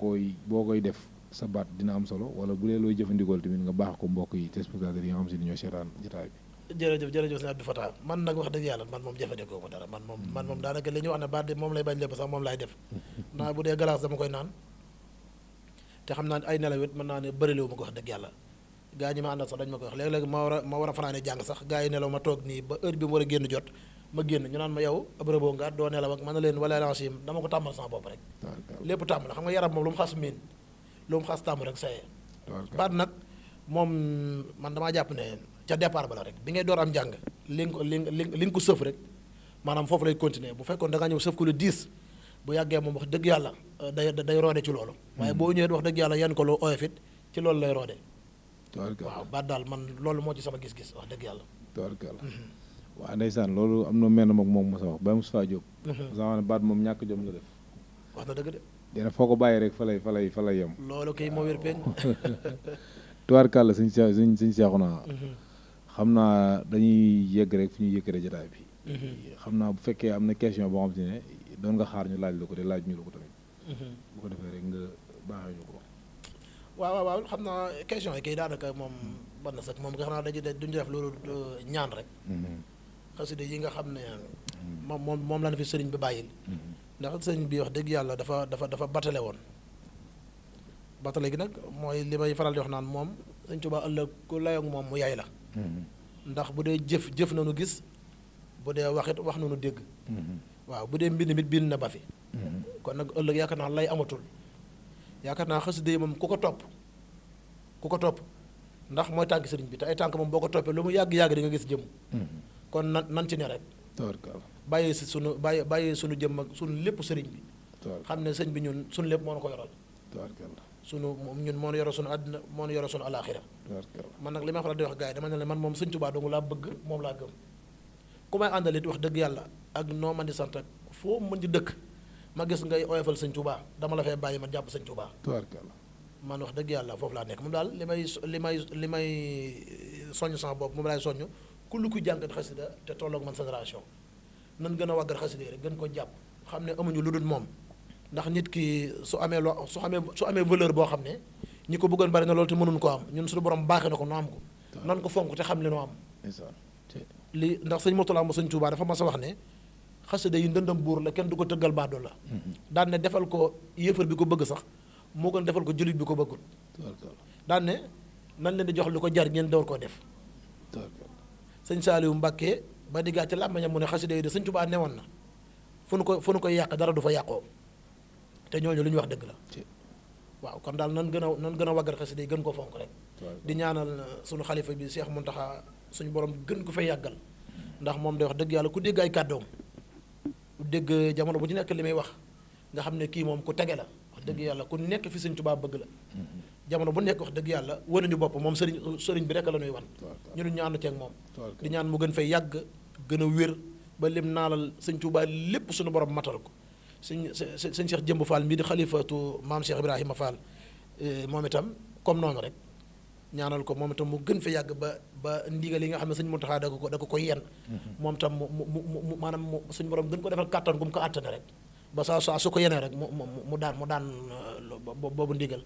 koy def sa baat dina am solo wala bu dee looy jëfandikool tamit nga baax ko mbokk yi téléspectateurs yi nga xam si ne ñoo seetaan jotaay bi. jërëjëf sëñ Abdou Fatah man nag wax dëgg yàlla man moom jëfandikoo ko dara man moom daanaka li ñu wax ne baat moom lay bañ lépp sax moom laay def naa bu dee glace dama koy naan te xam naa ay nelaw it mën naa ne bërilewu ma ko wax dëgg yàlla gaa ñi ma àndal sax dañ ma koy wax léeg-léeg ma war a fanaane jàng sax gaa yi nelaw ma toog nii ba heure bi mu war a génn jot ma génn ñu naan ma yow ab rëboo nga doo nelaw ak mën na leen wala lancim dama ko tàmmal sama bopp rek lépp tàmm la xam nga yaram moom lu mu xas miin lu mu xas tàmm rek saye baat nag moom man damaa jàpp ne ca départ ba la rek bi ngay door am njàng li nga ko sëf rek maanaam foofu lay continuer bu fekkoon da nga ñëw sëf ko lu 10 bu yàggee moom wax dëgg yàlla day roode ci loolu waaye boo ñëwee wax dëgg yàlla yan ko lu oyof it ci loolu lay roode waaw baat daal man loolu moo ci sama gis-gis wax dëgg yàlla waaw ndeysaan loolu am na mel na moom ma sa wax Baye Moustapha Diop. sax ne baat moom ñàkk jom la def. wax na dëgg de. dina foo ko bàyyi rek fa lay yem. loolu kay moo wér peñ. tubaarkàlla suñ seexu naa. xam naa dañuy yegg rek fi ñuy yëkkale jotaay bi. xam naa bu fekkee am na question boo xam te ne doon nga xaar ñu laaj la ko de laaj ñu la ko tamit. bu ko defee rek nga baaxee ñu ko. waaw xam naa question yi kay daanaka moom ban na sax moom nga xam naa duñu def loolu ñaan rek. xasida yi nga xam ne moom la na fi sëriñ bi bàyyil. ndax sëriñ bi wax dëgg yàlla dafa batale woon. batale gi nag mooy li may faral di wax naan moom Sëriñ Tuubaa ëllëg ku layoog moom mu yaay la. ndax bu dee jëf na nu gis bu dee waxit wax na nu dégg. waaw bu dee mbind mit bind na ba fi. kon nag ëllëg yaakaar naa lay amatul. yaakaar naa xasida yi moom ku ko topp ndax mooy tànk sëriñ bi te ay tànk moom boo ko toppee lu mu yàgg-yàgg di nga gis jëm. kon nan ci ne rek. bàyyi sunu jëm ak sunu lépp sëriñ bi. xam ne sëñ bi ñun sunu lépp moo na ko yoral. ñun moo nu yoro sunu àddina moo nu yoro sunu alaaxira. man nag li ma faral di wax gars yi dama ne man moom Sëñ Tuubaa dong laa bëgg moom laa gëm. ku may àndal it wax dëgg yàlla ak noo man di sant ak foo mën di dëkk ma gis ngay oyofal Sëñ Tuubaa dama la fay bàyyi man jàpp Sëñ Tuubaa. man wax dëgg yàlla foofu laa nekk moom daal li may soññ sama bopp moom laay soññ ku lu ko jàngat xasida te tolloog man génération nan gën a waggar xasida rek gën ko jàpp xam ne amuñu lu dul moom ndax nit ki su amee valeur boo xam ne ñi ko bëggoon bari na loolu te mënuñ ko am ñun suñu borom baaxee na ko nu am ko nan ko fonk te xam li nu am li ndax sëñ Murtala mo Sëñ Tuubaa dafa mas a wax ne xasida yi ndëndam buur la kenn du ko tëggal baadoo la daan ne defal ko yëfar bi ko bëgg sax moo gën defal ko jullit bi ko bëggul daan ne nan leen di jox lu ko jar ngeen door koo def sëñ Saaliwu Mbàkke ba diggaa ci làmbañam mu ne xasida yi de Sëñ Tuubaa newoon na fu nu koy yàq dara du fa yàqoo te ñooñu lu ñu wax dëgg la waaw kon daal nan gën a waggar xasida yi gën ko fonk rek di ñaanal suñu xalifa bi Cheikh Mountakha suñu borom gën ko fay yàggal ndax moom day wax dëgg yàlla ku dégg ay kàddoom ku dégg jamono bu ci nekk li may wax nga xam ne kii moom ku tege la wax dëgg yàlla ku nekk fi Sëñ Tuubaa bëgg la jamono bu nekk wax dëgg yàlla wanuñu bopp moom sëriñ bi rek la ñuy wan ñu ñu ànd ceeg moom di ñaan mu gën fay yàgg gën a wér ba lim naalal Sëñ Tuubaa lépp suñu borom matal ko sëñ Cheikh Jëmb Fall mii di xalifatu maam Cheikh Ibrahima Fall moom itam comme noonu rek ñaanal ko moom itam mu gën fa yàgg ba ndigal yi nga xam ne sëñ Muntaxa da ko koy yenn moom itam mu maanaam suñu borom gën ko defal kàttan gu mu ko àttane rek ba saa su ko yenee rek mu daan boobu ndigal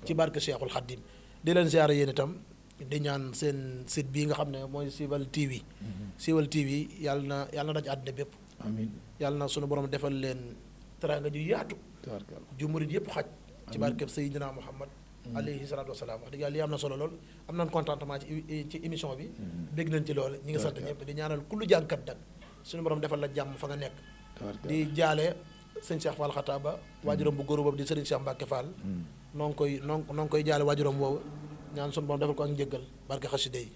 ci barke Cheikhul Khadim di leen ziare yéen itam di ñaan seen site bii nga xam ne mooy Siweul TV Siweul TV yàlla na daj àddina bépp amiin yàlla na suñu borom defal leen teraanga ju yaatu ju murit yëpp xaj ci barkeb Seydina Muhammad alayhi salaatu wasalaam wax dëgg yàlla li am na solo lool am nañ contentement ci émission bi bégg nañ ci lool ñi ngi sant ñëpp di ñaanal kullu jàngkat nag suñu borom defal la jàmm fa nga nekk di jaale sëñ Cheikh Fall Xataaba waajuram bu góor boobu di sëriñ Cheikh Mbacke Fall noo ngi koy jaale waajuram boobu ñaan suñu borom defal ko ak njëggal barke xasida yi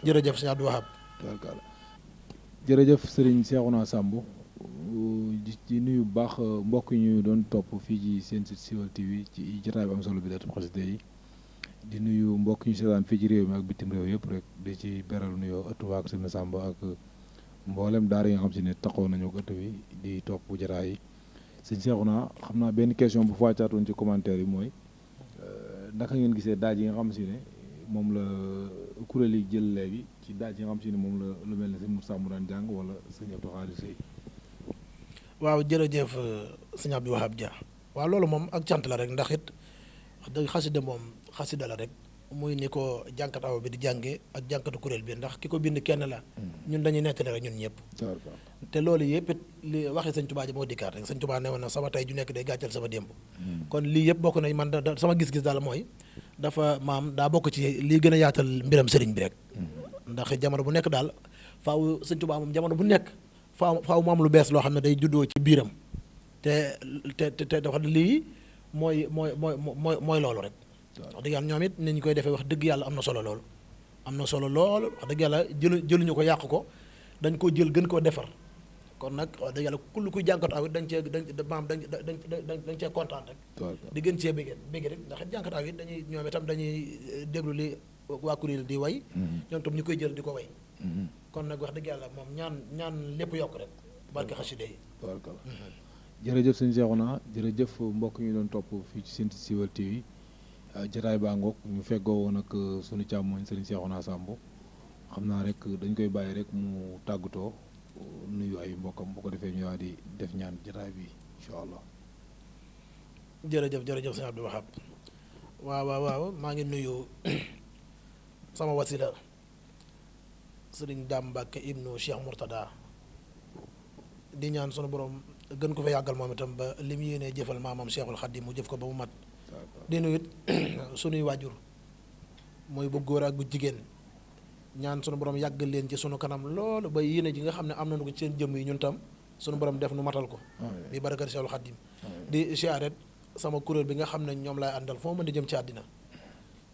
jërëjëf sëñ Abdou Wahab jërëjëf sëriñ Cheikhouna Samb di nuyu bu baax mbokk ñu doon topp fii ci seen site Siweul TV ci jotaay bi am solo bi da xasida yi di nuyu mbokk ñu seetaan fii ci réew mi ak bitim réew yëpp rek di ci beral nuyoo ëttu waa Sëriñ Samb ak mboolem daara yi nga xam si ne taxaw nañu ko ëtt bi di topp jotaay yi sëñ Cheikhouna xam naa benn question bu fàccaatoon ci commentaire yi mooy naka ngeen gisee daaj yi nga xam si ne moom la kuréel yi jël léegi ci daaj yi nga xam si ne moom la lu mel ne sëñ Moussa mu daan jàng wala sëñ Abdou Khadir Sey waaw jërëjëf sëñ Abdou Wahab Dia waaw loolu moom ak cant la rek ndax it wax dëgg xasida moom xasida la rek muy ni ko jànkat aw bi di jànge ak jànkatu kuréel bi ndax ki ko bind kenn la ñun dañuy nettali rek ñun ñëpp te loolu yëpp it li waxee sëñ Tuubaa ji moo dikkaat rek sëñ Tuubaa ne woon na sama tey ju nekk day gàccal sama démb kon lii yëpp bokk nañ man sama gis-gis daal mooy dafa daa bokk ci lii gën a yaatal mbiram sëriñ bi rek ndax jamono bu nekk daal faaw sëñ Tuubaa moom jamono bu nekk faaw mu am lu bees loo xam ne day juddoo ci biiram te dafa lii mooy loolu rek wax dëgg yàlla ñoom it ni ñu koy defee wax dëgg yàlla am na solo lool wax dëgg yàlla jëluñu ko yàq ko dañ koo jël gën koo defar kon nag wax dëgg yàlla kullu kuy jànkat aw it dañ cee kontaan rek di gën cee bégge rek ndax jànkat aw it ñoom itam dañuy déglu li waa kuréel di way ñoom tam ñu koy jël di ko way kon nag wax dëgg yàlla moom ñaan lépp yokk rek barke xasida yi. tabarkalla jërëjëf sëñ Cheikhouna jërëjëf mbokk ñu doon topp fii ci Sen Siweul TV jataay baa ngoog ñu feggoo woon ak sunu càmmooñ sëriñ Cheikhouna Samb xam naa rek dañ koy bàyyi rek mu tàggatoo nuyu ay mbokkam bu ko defee ñu daal di def ñaan jataay bi incha allah. jërëjëf sëñ Abdou Wahab waaw maa ngi nuyu sama wasila sëriñ Dame Mbacke ibnu Cheikh Mourtada di ñaan sunu borom gën ko fa yàggal moom itam ba li mu yéenee jëfal maamam Cheikhul Khadim mu jëf ko ba mu mat. di nuyu it sunuy waajur mooy bu góor ak bu jigéen ñaan sunu borom yàggal leen ci sunu kanam loolu ba yéene ji nga xam ne am nañu ko ci seen jëmm yi ñun tam sunu borom def nu matal ko. bi barakat Cheikhul Khadim di siyaare sama kuréel bi nga xam ne ñoom laay àndal foo mën di jëm ci àddina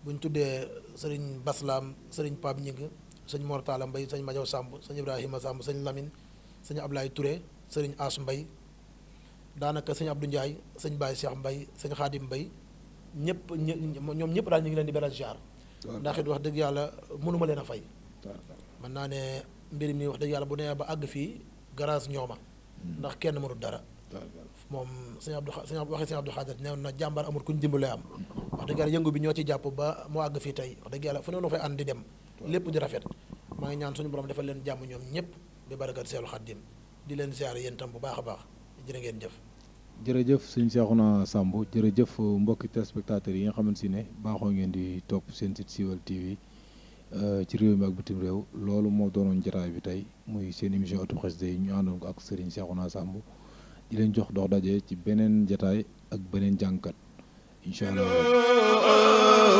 buñ tuddee sëriñ Baslam sëriñ Pape Ñing sëñ Mortala Mbay sëñ Majaw Samb sëñ Ibrahima Samb sëñ Lamine sëñ Ablaye Touré sëriñ As Mbay daanaka sëñ Abdou Ndiaye sëñ Baye Cheikh Mbay sëñ Xaadim Mbay ñoom ñëpp daal ñu ngi leen di beral ziar ndax it wax dëgg yàlla mënuma leen a fay mën naa ne mbir mi wax dëgg yàlla bu nee ba àgg fii garage ñooma ndax kenn mënul dara moom sëñ Abdou Xaadir nee na jàmbar amul kuñ dimbalee am wax dëgg yàlla yëngu bi ñoo ci jàpp ba mu àgg fii tey wax dëgg yàlla fu ne noo fay ànd di dem lépp di rafet maa ngi ñaan suñu borom defal leen jàmm ñoom ñëpp bi barakat Seexul Xaadim di leen ziar yéen tam bu baax a baax jërë ngeen jëf. jërëjëf sëñ Cheikhouna Samb jërëjëf mbokki téléspectateurs yi nga xamante ne baaxoo ngeen di topp seen site Siweul TV ci réew mi ak bitim réew loolu moo doonoon jotaay bi tey muy seen émission ëttub xasida yi ñu àndoon ko ak Serigne Cheikhouna Samb di leen jox dox daje ci beneen jotaay ak beneen jàngkat incha allah.